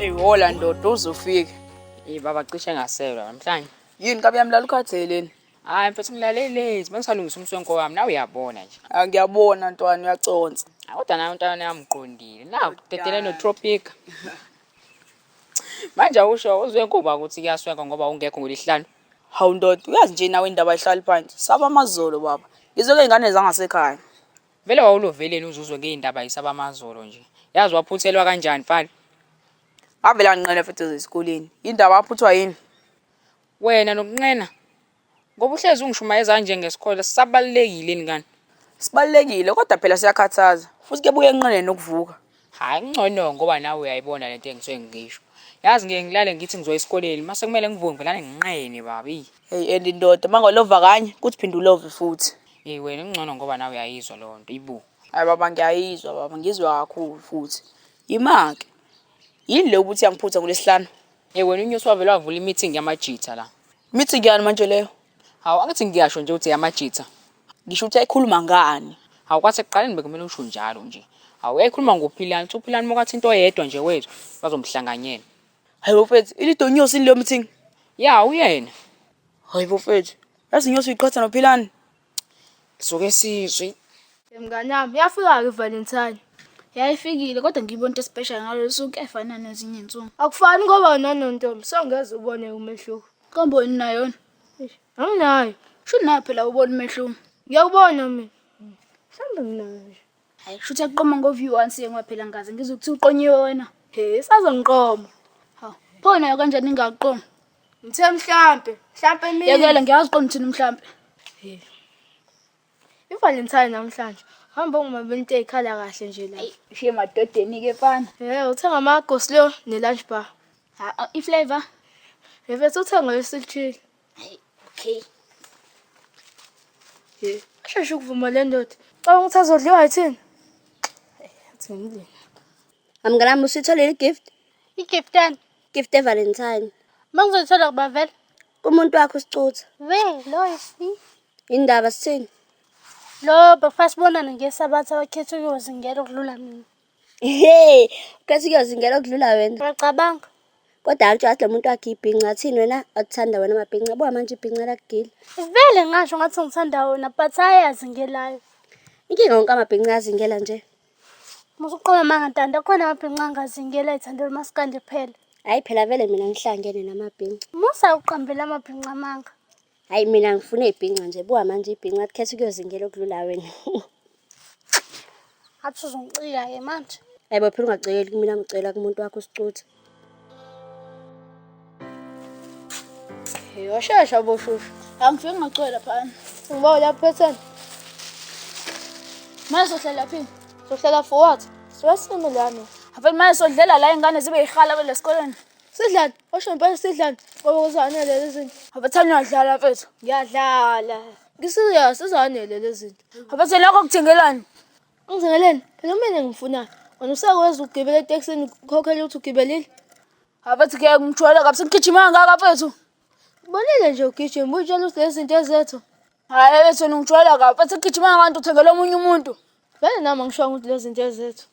Eyi hola ndoda uzofika. Eyi baba cishe ngaselwa namhlanje. Yini kabe yamlala ukhatheleni? Hayi mfethu ngilalele bengisalungisa umswenko wami nawe uyabona nje. Ah ngiyabona ntwana uyaconsa. Hayi kodwa nawe umntwana yami uqondile. Naku dedele no-Tropic. Manje awusho uzwe kuba ukuthi kuyaswenka ngoba ungekho ngolesihlanu. Hawu ndoda uyazi nje nawe indaba ihlali phansi. Saba amazolo baba. Ngizwe ingane zangasekhaya. Vele wawuloveleni uzuzwe ngey'ndaba yisabamazolo nje. Yazi waphuthelwa kanjani mfana? Ngavele nganqena futhi esikoleni. Indaba aphuthwa yini? Wena nokunqena. Ngoba uhlezi ungishumayeza kanje ngesikole sisabalulekile yini kani? Sibalulekile kodwa phela siyakhathaza. Futhi kuyabuye nqene nokuvuka. Hhayi kungcono ngoba nawe uyayibona lento engisuke ngisho. Yazi ngike ngilale ngithi ngizoya esikoleni mase kumele ngivuke ngivelane nginqene baba eyi. Hey and ndoda mangolova kanye kuthi phinde ulove futhi. Eyi wena kungcono ngoba nawe uyayizwa leyo nto ibu. Hayi baba ngiyayizwa baba ngizwa kakhulu futhi. Yima-ke. Yini le ukuthi yangiphutha ngolesihlanu? Hey wena uNyosi wavele wavula i-meeting yamajitha la. Meeting yani manje leyo? Hawu angithi ngiyasho nje ukuthi yamajitha. Ngisho ukuthi ayikhuluma ngani? Hawu kwase kuqaleni bekumele usho njalo nje. Hawu uyayikhuluma ngoPhilani, uthi uPhilani mokathi into oyedwa nje wethu bazomhlanganyela. Hayi bafethu, ilido Nyosi leyo meeting. Ya uyena. Hayi bafethu, yazi Nyosi uyiqhatha noPhilani. Soke sizwe. Mngani wami, yafika-ke iValentine. Yayifikile kodwa ngiyibona into special ngalolu suku efana nezinye iy'nsuku. Akufani ngoba wena nontombi, songeze ubone umehluko. Kambe wena unayo yona? Eish, Anginayo. Shuthi nawe phela ubona umehluko. Ngiyakubona mina. Mhlawumbe nginayo nje. Hayi shuthi yaqoma ngo-view once ngoba phela ngaze ngizwe kuthiwa uqonyiwe wena. He, sazongiqoma. Hawu, pho nayo kanjani ingaqoma? Ngithe mhlampe, mhlampe mina. Yekela ngiyazi qonda uthini mhlampe. I-Valentine namhlanje. Hamba ungibambe into ey'khala kahle nje la. Ushiye emadodeni-ke mfana. He, uthenga ama-goslo ne-lunch bar. Ha, i-flavour? He, mfethu uthenga esithile. Hayi, okay. He, asheshe ukuvuma le ndoda. Cabanga ukuthi azodliwa yithini? Athi ngilinde. Mngani wami usitholile i-gift? I-gift yani? Gift e-Valentine. Uma ngizoyithola kuba vele? Kumuntu wakho usicutha. We, lo isi. Indaba sithini? Lo bekufanele sibonane ngesabatha wakhetha ukuyozingela ukudlula mina. Hey, ukhetha ukuyozingela ukudlula wena. Uyacabanga? Kodwa akutshela wathi lo muntu wakhe ibhinca athini wena akuthanda wena mabhinca. Buka manje ibhinca lakugila. Vele ngasho ngathi ngithanda wona but ayazingelayo. Inkinga wonke amabhinca azingela nje. Musuqoma amanga Ntando, akhona amabhinca angazingela ayithandela umaskandi kuphela. Hayi phela vele mina ngihlangene namabhinca. Musa uqambela amabhinca amanga. Hayi mina ngifuna ibhinca nje. Buka manje ibhinca likhetha ukuyozingela ukudlula wena. Athi uzongicika-ke manje. Hayi bo phela ungacikeli kumina ngicela kumuntu wakho usicutha. He, washesha boshushu. Angifike ngacwela phana. Ngiba lapho phetheni. Manje sohlela phi? Sohlela for what? Siwesime lana. Avele manje sodlela la ingane zibe yihala kwele esikoleni. Sidlani? Osho impela sidlani? Ngoba kuzanele lezi zinto. Abathanda uyadlala mfethu. Ngiyadlala. Ngisiya sizanele lezi zinto. Abathe lokho kuthengelani? Ungithengeleni? Phela mina ngifunayo. Wena usakwazi ukugibela etekisini ukhokhele ukuthi ugibelile? Abathi ke ngijwayele kabi sengigijima kangaka mfethu. Ubonile nje ugijima uyitshela ukuthi lezi zinto ezethu. Hayi mfethu wena ungijwayela kabi. Mfethu ngigijima kangaka uthengela omunye umuntu. Vele nami angishongo ukuthi lezi zinto ezethu.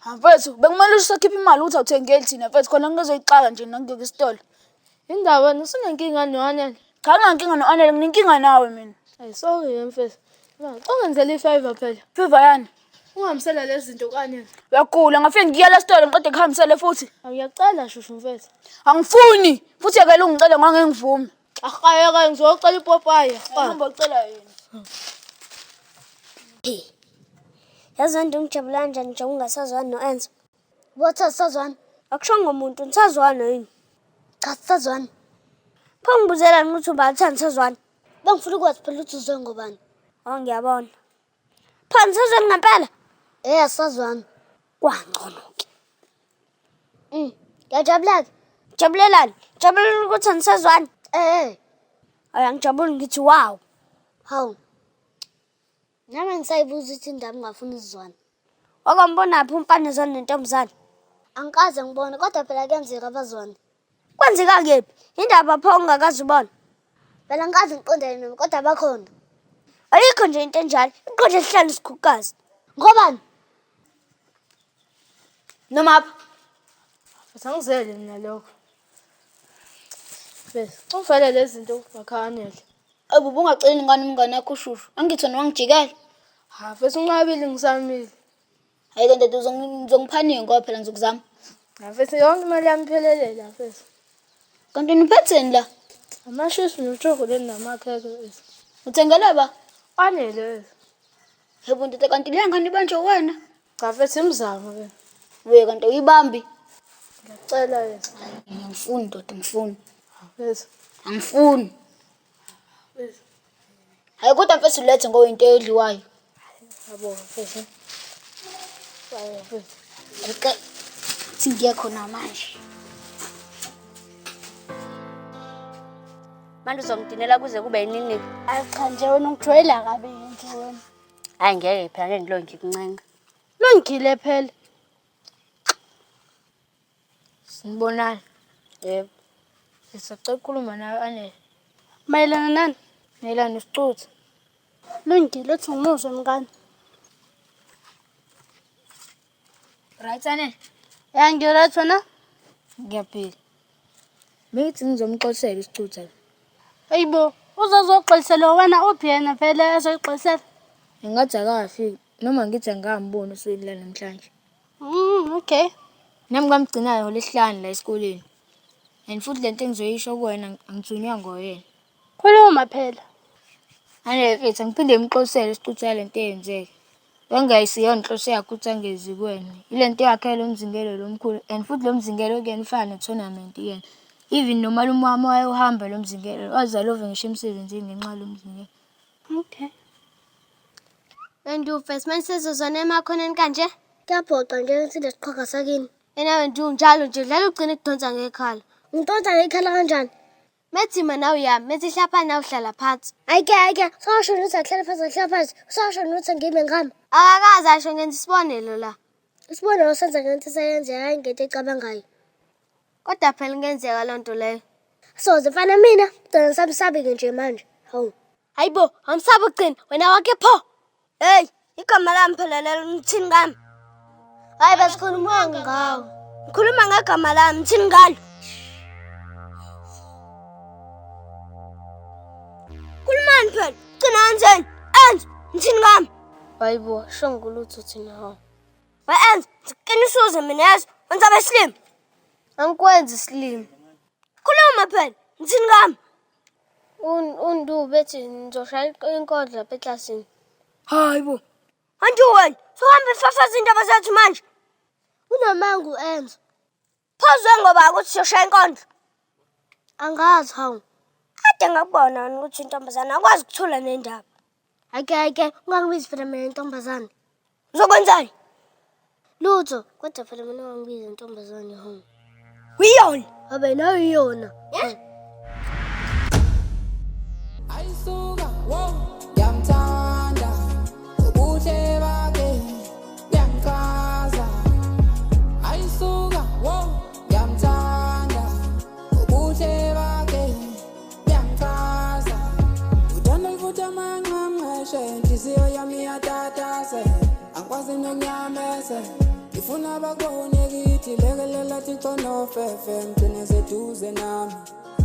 Ha mfethu bekumele usakhipha imali ukuthi awuthengeli thina mfethu khona ngizoyixaka nje nangeke isitolo. Indaba wena usunenkinga no-Anele. Cha nginankinga no-Anele nginenkinga nawe mina. Ayi sorry ke mfethu. Ungenzela i-favor phela. Favor yani? Ungihambisela lezi zinto ku-Anele. Uyagula ngafike ngiyela esitolo ngiqede kuhambisele futhi. Ngiyacela shushu mfethu. Angifuni futhi yekela ungicele ngoba ngeke ngivume. Ahayeka ngizocela ipopayi. Hamba ucela yena. Yazi wena ngijabula kanjani nje ungasazwani no-Enzo. Wathi asisazwani. Akushongo muntu nisazwana yini? Cha sisazwani. Pho ngibuzelani ukuthi ubani uthi anisazwani? Bengifuna ukwazi phela ukuthi uzwe ngobani. Oh ngiyabona. Pho anisazwani ngempela? Eh asisazwani. Kwangcono-ke. Ngiyajabula-ke. Jabulelani? Jabulela ukuthi anisazwani? Eh. Ayi angijabuli ngithi wow. Hawu. Nami ngisayibuza ukuthi indaba ungafuni sizwane. Wakwambonaphi umfana ezwana nentombazane? Angikaze ngibone kodwa phela kuyenzeka bazwane. Kwenzeka kephi? Indaba pho ungakaze ubone. Phela angikaze ngiqondane nabo kodwa bakhona. Ayikho nje into enjalo. Iqondle lihlala isikhukukazi. Ngobani? Noma apha. Angizele mina lokho. Bese ungifele lezi zinto ngakhanele. Awu ubungaceli ngani umngane wakho ushushu? Angithi wena wangijikela. Ha, mfethu unqabile ngisamile. Hayi ke ndoda uzongiphaningi ngoba phela ngizokuzama. Ha, mfethu yonke imali yami iphelele la mfethu. Kanti niphetheni la? Amashishi nochokoleni namakhekhe mfethu. Uthengele ba? Anele mfethu. Yebo ndoda kanti le ngane ibanjwe wena. Cha mfethu imizamo ke. We kanti uyibambi. Ngiyacela mfethu. Angifuni ndoda angifuni. Mfethu. Angifuni. Mfethu. Hayi kodwa mfethu ulethe ngoba into edliwayo. Ngiyabonga mfethu. Ngiyabonga mfethu. Ake thi ngiye khona manje. Manje uzongidinela kuze kube yinini? Hayi cha nje wena ungijwayela kabi nje wena. Hayi ngeke phela ngeke ngilo ngikuncenga. Lungile phela. Sinibonani. Yebo. Ngisacela ukukhuluma nawe Anele. Mayelana nani? Mayelana nesicuthu. Lungile uthi ngimuzwe mngani. Right Anele? Ya ngi-right wena? Ngiyaphila. Bengithi ngizomxolisela isicutha. Hayibo, uzozoxolisela wena uphi yena vele ezoyixolisela? Engathi akafiki noma ngithi angikamboni osukwini lanamhlanje. Okay. Nami ngamgcinayo ngolwesihlanu la esikoleni. And futhi lento engizoyisho kuwena angithunywa ngoyena. Khuluma phela. Anele mfethu angiphinde ngimxolisele isicutha lento eyenzeke. Wangayisiyona inhloso yakhe ukuthi angezi kuwena. Ile nto yakhe lo mzingelo lo mkhulu and futhi lo mzingelo kuyena ufana ne-tournament kuyena. Even nomalume wami wayewuhamba lo mzingelo waze alove ngisho emsebenzini ngenxa yalo mzingelo. Okay. Wena ufesi manje sezozwana emakhoneni kanje? Kuyaphoqa nje ukuthi lesiqhwaga sakini. Yena wena unjalo nje dlala ugcine kudonsa ngekhala. Ngidonsa ngekhala kanjani? Methi mina uyami, methi hlapha nawe uhlala phansi. Ayike ayike, sawasho nokuthi akuhlale phansi akuhlale phansi. Sawasho nokuthi ngime ngami. Akakaze asho ngenza isibonelo la. Isibonelo senza ngento esayenzeka hayi ngento ecabangayo. Kodwa phela kungenzeka loo nto leyo. Soze mfana mina, gcina ngisamsabi-ke nje manje. Hawu. Hayibo, awumsabi ugcina, wena wakhe pho. Hey, igama lami phela lelo ngithini ngami? Hayi basikhuluma ngawo. Ngikhuluma ngegama lami, ngithini ngalo? Khulumani phela, gcina wenzeni? Enzo, ngithini ngami? Hayibo, sho ngolutho thina hawu. We Enzo, ngiqinisuze mina yazi, wenza abesilima. Angikwenzi isilima. Khuluma phela, ngithini ngami? Undu bethi ngizoshaya inkondlo lapha eklasini. Hayi bo. Anti wena, sohambe ufafaza indaba zethu manje. Unamanga u-Enzo. Phozwe ngoba ukuthi siyoshaya inkondlo. Angazi hawu. Kade ngakubona wena ukuthi intombazane akwazi ukuthula nendaba. Ake ake ungangibizi phela mina intombazane. Uzokwenzani? Lutho, kodwa phela mina ungangibizi intombazane hawu. Uyona. Abe nawe uyona. Ayisuka, wow, ngiyamthanda ubuhle bakhe buyangichaza. Ayisuka, wow, ngiyamthanda ubuhle bakhe buyangichaza. Uthanda mfutha amanqamnqeshe, inhliziyo yami iyatatazela, angikwazi nokunyamezela. Ngifuna bakubone kithi lekelela Thixo nofefe, mgcine seduze nami,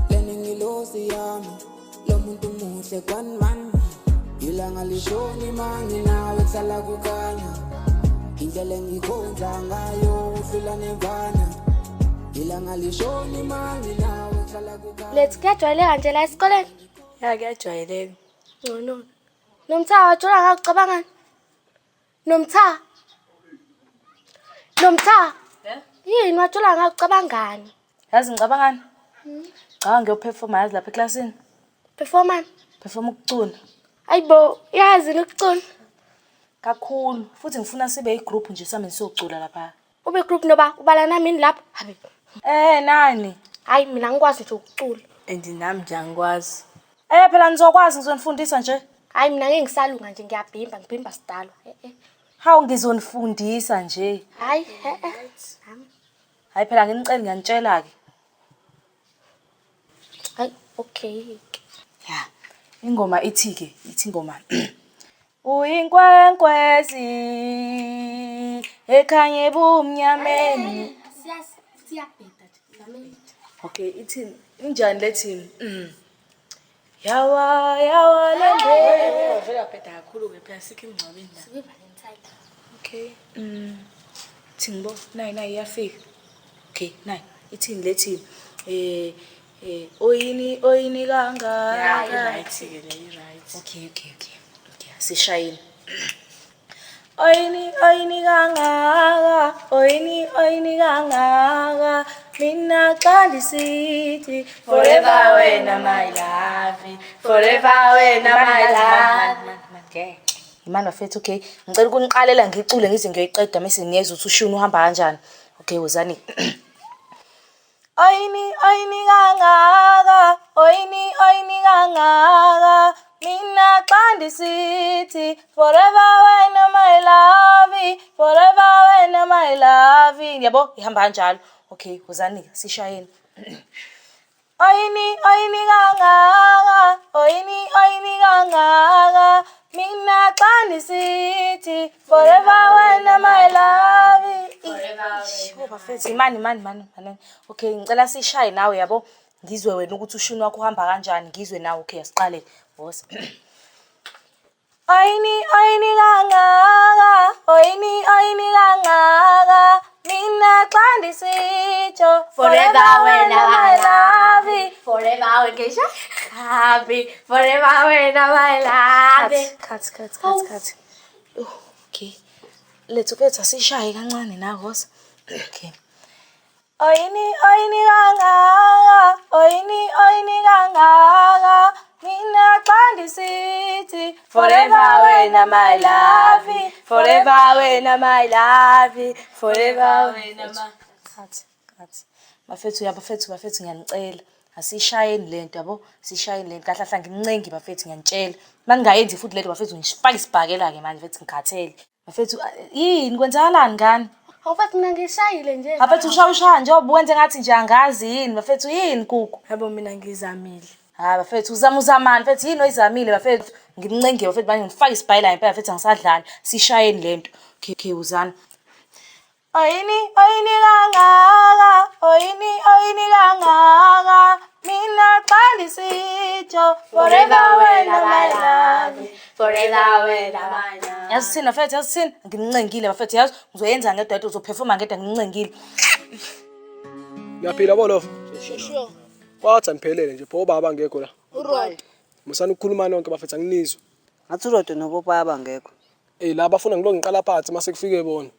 lena ingilosi yami. Lo muntu muhle one man ilanga lishoni manginawe kuhlala kukhanya indlela engikhonza ngayo uhlula nemvana ilanga lishoni manginawe kuhlala kukhanya Lethu kuyajwayeleka nje la esikoleni. Ya kuyajwayeleka. Ngcono. Nomtha wajula ngakucabangani? Nomtha. Nomtha. Yini wajula ngakucabangani? Yazi ngicabangani? Ngicabanga ngiyoperforma yazi lapha eklasini. Performance. Performa ukucula. Ayibo, yazi ukucula. Kakhulu. Futhi ngifuna sibe igroup nje sami siyocula lapha. Ube group noba ubala nami yini lapho? Habe. Eh nani? Hayi mina ngikwazi nje ukucula. And nami nje angikwazi. Eh phela nizokwazi ngizonifundisa nje. Hayi mina ngeke ngisalunga nje ngiyabhimba, ngibhimba sidalwa. Eh eh. Hawu ngizonifundisa nje. Hayi eh eh. Hayi phela nginicela ngiyanitshela ke. Hayi okay. Ya. Ingoma ithi ke, ithi ingoma. Uyinkwenkwezi ekhanye ebumnyameni. Futhi iyabheda nje. Nami Okay, ithini? Injani le team? Yawa yawa lembe. Vele wabheda kakhulu-ke phela sikho emngcwabeni la. Sikwi-Valentine. Okay. Thini bo? Nayi nayi iyafika. Okay, nayi. Ithini le team? Eh eh oyini oyini kangaka. Ya, i-right-ke le, i-right. Okay, okay, okay. Okay, sishayile. Oyini oyini kangaka, oyini oyini kangaka. Mina xa ndisithi forever wena my love, forever wena my love. Imani bafethu okay, ngicela ukuniqalela ngicule ngize ngiyoyiqeda mase niyezwa ukuthi ushuni uhamba kanjani. Okay, wozani. Oyini oyini kangaka, oyini oyini kangaka. Mina xa ndisithi forever wena my love, forever wena my love. Yabo ihamba kanjalo. Okay, wozani sishayeni. Oyini oyini kangaka, oyini oyini kangaka. Mina xa ndisithi forever wena my love. Forever. Bafethu imani imani imani imani. Okay, ngicela sishaye nawe yabo. Ngizwe wena ukuthi ushuni wakho uhamba kanjani, ngizwe nawe. Okay, asiqale. Boss. Oyini oyini kangaka, oyini oyini kangaka. Mina xa ndisitsho Forever wena my love. Forever wena happy. Forever wena my love. Cut, cut, cut, cut. Oh, okay. Lethu fethu asishaye kancane na boss. Okay. Oyini oyini kangaka, oyini oyini kangaka. Mina xa ndisithi forever wena my love, forever wena my love, forever wena my Cut, cut. Bafethu ya bafethu bafethu ngiyanicela. Asishayeni lento yabo, sishayeni lento. Kahle kahle ngincengi bafethu ngiyanitshela. Maningayenzi futhi lento bafethu ngifaka isibhakela ke manje mfethu ngikhathele. Bafethu yini kwenzakalani ngani? Awufethu mina ngishayile nje. Bafethu ushaya ushaya njengoba wenze ngathi nje angazi yini bafethu yini kuku? Yabo mina ngizamile. Hayi bafethu uzama uzamani bafethu yini oyizamile bafethu ngimncenge bafethu manje ngifake isibhayela ngempela bafethu angisadlali sishayeni lento. Okay, okay uzana. Oyini oyini kangaka, oyini oyini kangaka. Mina xa ndisitsho forever wena my love, Forever wena my love. Yazi thina bafethu yazi thina ngimncengile bafethu yazi ngizoyenza ngedwa into uzophefuma ngedwa ngimncengile. Ngiyaphila bolofa. Sure. Kwathi aniphelele nje pho ubaba ngekho la. Urodo. Musani ukukhuluma nonke bafethu anginizwa. Ngathi uRodo noBopa abangekho. Eh la bafuna ngilokhu ngiqala phansi mase kufike bona.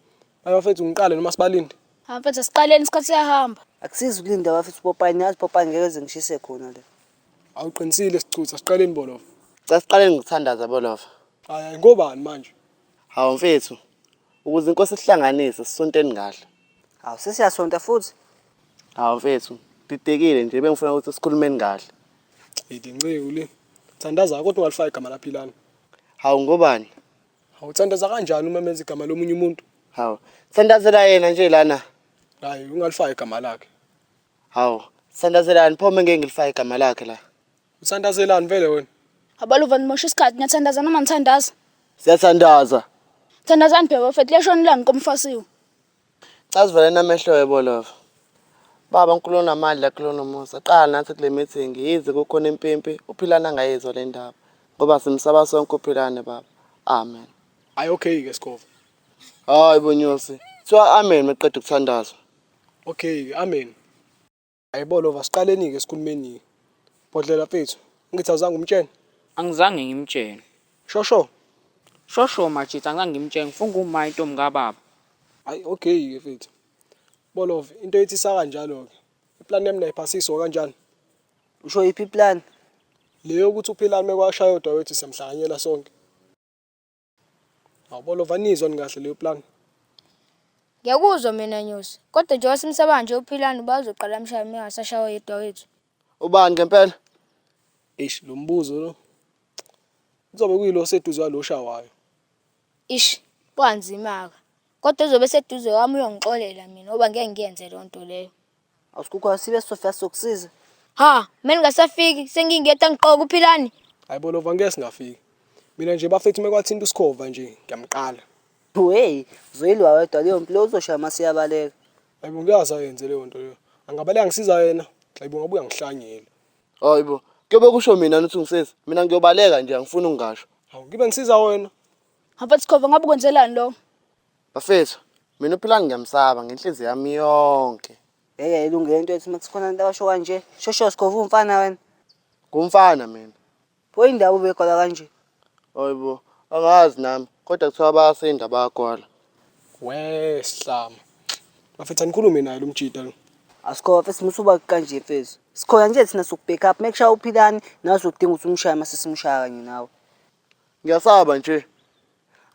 Baye bafethu ngiqale noma sibalinde. Ha mfethu asiqaleni isikhathi siyahamba. Akusizi ukulinda bafethu uPopayi niyazi uPopayi ngeke eze ngishise khona le. Awuqinisile sichutha siqaleni bolofa. Cha siqaleni ngokuthandaza bolofa. Hayi hayi ngobani manje? Hawu mfethu, ukuze inkosi isihlanganise sisonteni kahle. Hawu sesiyasonta futhi. Hawu mfethu, didekile nje bengifuna ukuthi sikhulumeni kahle. Ithi nceku le. Thandaza kodwa ungalifaki igama laphilana. Hawu ngobani? Hawu thandaza kanjani uma menza igama lomunye umuntu? Hawu, thandazela yena nje lana. Hayi ungalifaki igama lakhe. Hawu, thandazelani pho mengeke ngilifake igama lakhe la. Uthandazelani vele wena? Abaluva nimosha isikhathi niyathandaza noma nithandaza? Siyathandaza. Thandazani phela bafethu liyashona ilanga komfasiwe. Cha sivaleni amehlo yebo lova. Baba uNkulunkulu onamandla kulonomusa. Qala nathi kule meeting yize kukhona impimpi uphilana angayizwa le ndaba. Ngoba simsaba sonke uphilane baba. Amen. Hayi okay ke Sikhova. Hayi bonyosi. Kuthiwa amen meqeda ukuthandaza. Okay ke amen. Hayi bolova siqaleni ke sikhulumeni. Bodlela mfethu, ngithi awuzange umtshene. Angizange ngimtshene. Shosho. Shosho majitha angizange ngimtshene ngifunga uma intombi kababa. Hayi okay ke mfethu. Bolova into ethi sakanjalo ke. Iplan yami nayiphasiswa kanjani? Usho iphi iplan? Leyo ukuthi uphilani mekwashaya odwa wethu siyamhlanganyela sonke. Hawu bolova nizwa ni kahle leyo plan. Ngiyakuzwa mina Nyosi. Kodwa njengoba simsaba nje uPhilani bazoqala amshaye uma engasashawa yedwa wethu. Ubani ngempela? Eish lo mbuzo lo. Kuzobe kuyilo seduze kwalo oshawayo. Ish, kwanzima-ke. Kodwa uzobe eseduze kwami uyongixolela mina ngoba ngeke ngiyenze leyo nto leyo. Awusikukho asibe sofika sokusiza. Ha, mina ngingasafiki sengingedwa ngiqoka uPhilani. Hayi bolova ngeke singafiki. Mina nje bafethu mekwathinta uSikhova nje ngiyamqala. Wey, uzoyilwa wedwa leyo mpi lo uzoshaya mase uyabaleka. Hayibo ngiyazi ayenze leyo nto leyo. Angabaleka ngisiza yena. Hayibo ngabuya ngihlanyele. Hayibo, kuyobe kusho mina ukuthi ungisiza. Mina ngiyobaleka nje angifuni ukungasho. Hawu ngibe ngisiza wena. Mfethu Sikhova ngabe kwenzelani lo? Bafethu, mina uPhilani ngiyamsaba ngenhliziyo yami yonke. Ngeke ilunge into ethi makusikhona into abasho kanje. Shosho Sikhova umfana wena. Ngumfana mina. Pho indaba ubegwala kanje. Hayibo, angazi nami, kodwa kuthiwa bayasinda bayagwala. We sihlama. Bafethu anikhulume naye lo mjita lo. Asikhova mfethu musuba kanje mfethu. Sikhona nje thina soku-back up. Make sure uPhilani nawe uzodinga ukuthi umshaye mase simshaya kanye nawe. Ngiyasaba nje.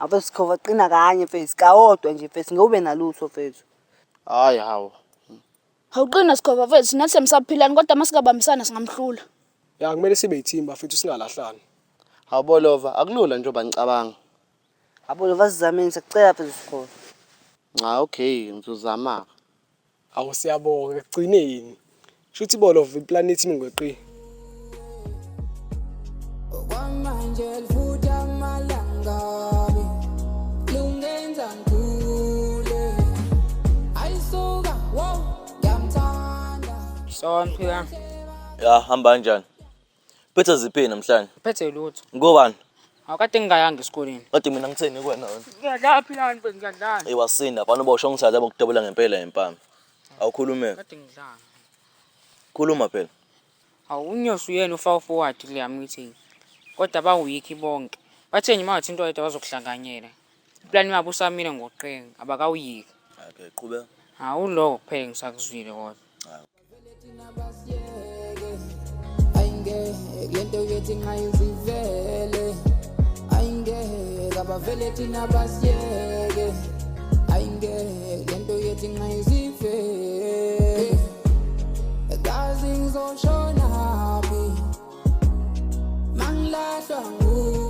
Mfethu Sikhova qina kanye mfethu. Kawodwa nje mfethu ngeke ube nalutho mfethu. Hayi hawu. Awuqina Sikhova mfethu, nathi siyamsaphilani kodwa masingabambisana singamhlula. Ya kumele sibe yithimba mfethu singalahlani. Hawu Bolova, akulula njengoba ngicabanga. Abolova sizameni siyakucela mfethu Sikhova. Cha okay, ngizozama. Awu siyabonga ekugcineni. Shuthi Bolova iplanethi ingweqi. Okwamanje lifuthi amalangabi lungenza ngigule ayisuka wow ngiyamthanda So mphika Ya hamba kanjani? Phethe ziphi namhlanje? phethe lutho. Ngobani? Awukade ngingayanga esikoleni. Kade mina ngitheni kuwena wena? Ngiyadlala philani mfethu ngiyadlala. Ey wasinda fana uba usho ngithatha bokudabula ngempela impama. Awukhulume. Kade ngidlala. Khuluma phela. Awu unyosi uyena ufawu forward kuleya meeting. Kodwa bawiki bonke. Bathe nje mangathi into oyedwa bazokuhlanganyela. Iplani yabo usamile ngoqenga abakawuyiki. Okay, qhubeka. Hawu lokho kuphela ngisakuzwile kodwa. Ayingeke lento yethi ngayizivele ayingeke abavele thina basiyeke ayingeke lento yethi ngayizivele kazi ngizoshona phi mangilahlwa nguwe.